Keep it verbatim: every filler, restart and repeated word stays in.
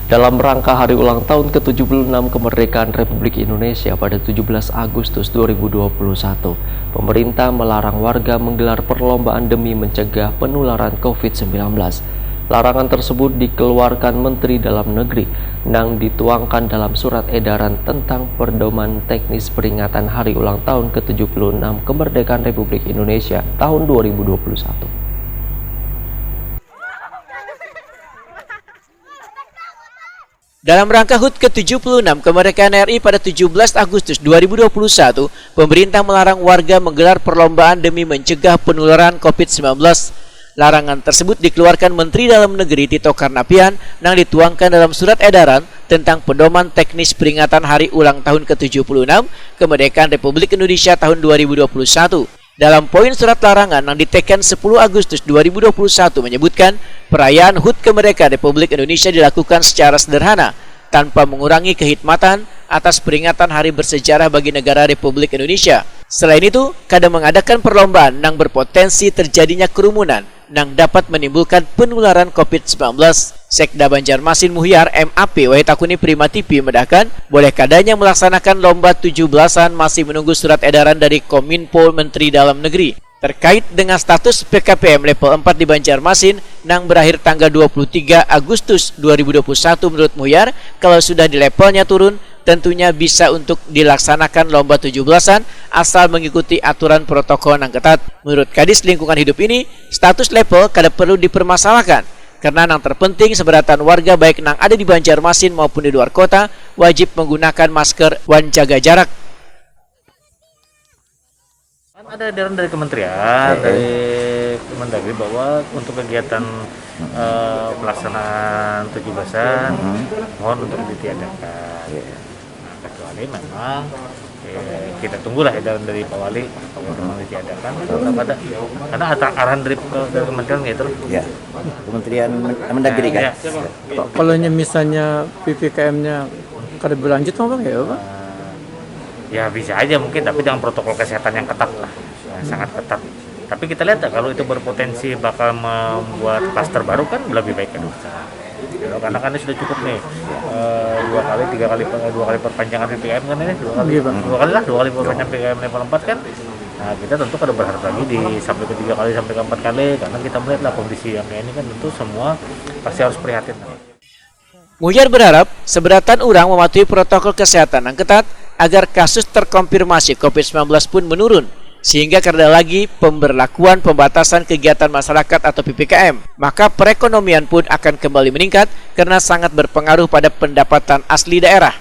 Dalam rangka hari ulang tahun ke tujuh puluh enam kemerdekaan Republik Indonesia pada tujuh belas Agustus dua ribu dua puluh satu, pemerintah melarang warga menggelar perlombaan demi mencegah penularan covid sembilan belas. Larangan tersebut dikeluarkan Menteri Dalam Negeri nang dituangkan dalam surat edaran tentang pedoman teknis peringatan hari ulang tahun ke tujuh puluh enam kemerdekaan Republik Indonesia tahun dua ribu dua puluh satu. Dalam rangka hut ke tujuh puluh enam kemerdekaan R I pada tujuh belas Agustus dua ribu dua puluh satu, pemerintah melarang warga menggelar perlombaan demi mencegah penularan covid sembilan belas. Larangan tersebut dikeluarkan Menteri Dalam Negeri Tito Karnavian nang dituangkan dalam surat edaran tentang pedoman teknis peringatan hari ulang tahun ke tujuh puluh enam kemerdekaan Republik Indonesia tahun dua ribu dua puluh satu. Dalam poin surat larangan nang diteken sepuluh Agustus dua ribu dua puluh satu menyebutkan, perayaan hut kemerdekaan Republik Indonesia dilakukan secara sederhana, tanpa mengurangi kehidmatan atas peringatan hari bersejarah bagi negara Republik Indonesia. Selain itu, kada mengadakan perlombaan nang berpotensi terjadinya kerumunan nang dapat menimbulkan penularan covid sembilan belas. Sekda Banjarmasin Muhyar M A P Wahitakuni Prima T V medahkan, boleh kadanya melaksanakan lomba tujuh belasan masih menunggu surat edaran dari Kominfo Menteri Dalam Negeri. Terkait dengan status P K P M level empat di Banjarmasin nang berakhir tanggal dua puluh tiga Agustus dua ribu dua puluh satu, menurut Muhyar, kalau sudah di levelnya turun, tentunya bisa untuk dilaksanakan lomba tujuh belasan asal mengikuti aturan protokol nang ketat. Menurut Kadis Lingkungan Hidup ini, status level kada perlu dipermasalahkan karena nang terpenting seberatan warga baik nang ada di Banjarmasin maupun di luar kota wajib menggunakan masker wan jaga jarak. Kan ada edaran dari kementerian, dari Kemendagri bahwa untuk kegiatan eh, pelaksanaan tujuh belasan mohon untuk ditiadakan. Nah, kecuali memang eh, kita tunggulah edaran dari Pak Wali apakah memang ditiadakan atau pada karena ata- arahan dari, dari kementerian gitu loh. Ya, Kementerian Men- Mendagri kan? Ya. Kalau misalnya P P K M-nya kada berlanjut apa ya Pak? Ya bisa aja mungkin tapi dengan protokol kesehatan yang ketat lah, yang sangat ketat. Tapi kita lihat ya, kalau itu berpotensi bakal membuat klaster baru kan lebih baik kada usah. Kalau karena kan ini sudah cukup nih eh, dua kali tiga kali dua kali perpanjangan P P K M kan ini dua kali Iya, Pak. dua kali lah dua kali perpanjangan P P K M level empat kan. Nah kita tentu kada berharap lagi di sampai ketiga kali sampai keempat kali karena kita melihat lah kondisi yang kayak ini kan tentu semua pasti harus prihatin. Muhyar berharap seberatan urang mematuhi protokol kesehatan yang ketat agar kasus terkonfirmasi covid sembilan belas pun menurun sehingga kada lagi pemberlakuan pembatasan kegiatan masyarakat atau P P K M, maka perekonomian pun akan kembali meningkat karena sangat berpengaruh pada pendapatan asli daerah.